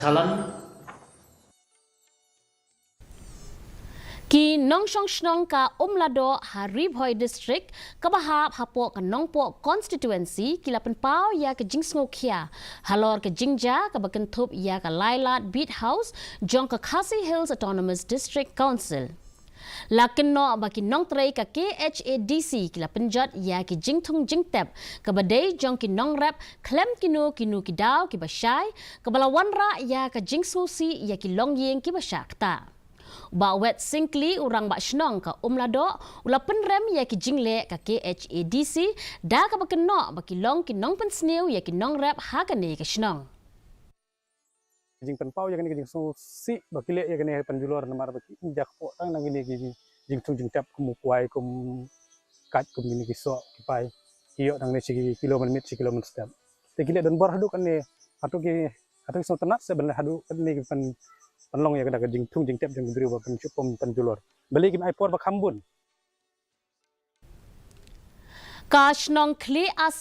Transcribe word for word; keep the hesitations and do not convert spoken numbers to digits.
Kalan. Ki nongshong shnong ka Umladoh ha Ri Bhoi District kaba hap hapoh ka Nongpoh Constituency ki la pynpaw ïa ka jingsngewkhia halor ka jingjia kaba kynthup ïa ka Laitlad Beat House jong ka Khasi Hills Autonomous District Council. La kynnoh ba ki nongtrei ka K H A D C ki la pynjot ïa ki jingthung jingtep kaba dei jong ki nongrep khlem kino kino ki daw kiba shai, kaba la wanrah ïa ka jingsngewsih ïa ki longïing kiba shah ktah. U Bah Wet Syngkli, u Rangbah Shnong ka Umladoh, u la pynrem ïa ki jingleh ka K H A D C da kaba kynnoh ba ki long ki nongpynsniew ïa ki nongrep ha kane ka shnong. Jingpynpaw ïa kane ka jingsngewsih ba ki leh ïa kane ha pynjulor namar ba ki ïa kpoh tang na kine ki jingthung jingtep kum u kwai, kum kat, kum kine ki soh ki pai, ki ïoh tang ne shi kilo mynmiet, shi kilo mynstep. Te ki leh don bor haduh kane, haduh ki, haduh ki sngewtynnat se ban leh haduh kane ki pyn, pynlong ïa ka da ka jingthung jingtep jong ki briew ba pynshitom pynjulor. Balei kim ai por ba kham bun. Ka shnong Khlieh